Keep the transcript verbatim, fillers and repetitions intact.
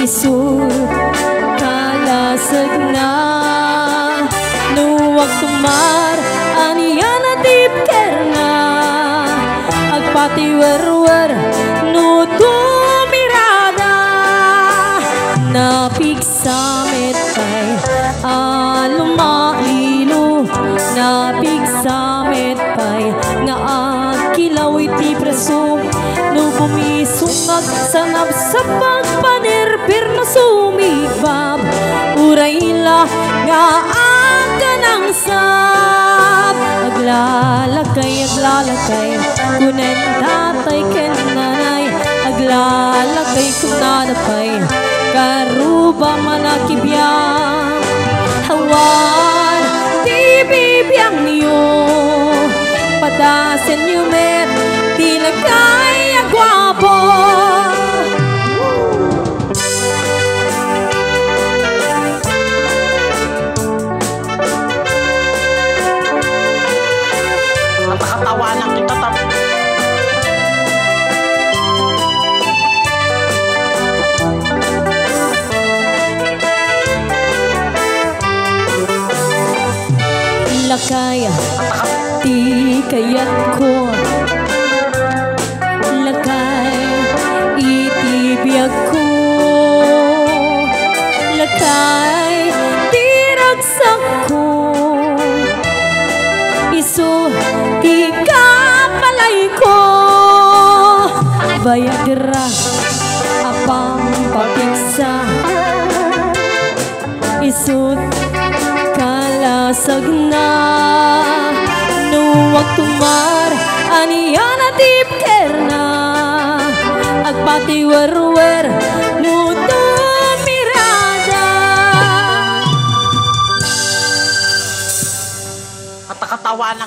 Isu kalasagna, no agtumar, ania natipkerna? Agpatiwerwer no tumirada. Napigsa met pay a lumailo, napigsa met pay nga agkilaw iti preso. No bumisungag sa napsapag panirpir no sumigbab, uray la nga agkanangsab. Aglalakay, aglalakay, kunen tatay ken nanay. Aglalakay, kunada pay, karuba manakibiang. Awan ti bibiangyo, padasenyo met ti lakay a guapo. Nakatawanan kita, tap- Lakay ti kayatko, lakay iti biagko, lakay ti ragsakko, isu ti kapalayko. Bayagra a pampapigsa, isut' kalasagna. No agtumar, ania natipkerna? Agpatiwerwer no tumirada. Katakatawa na.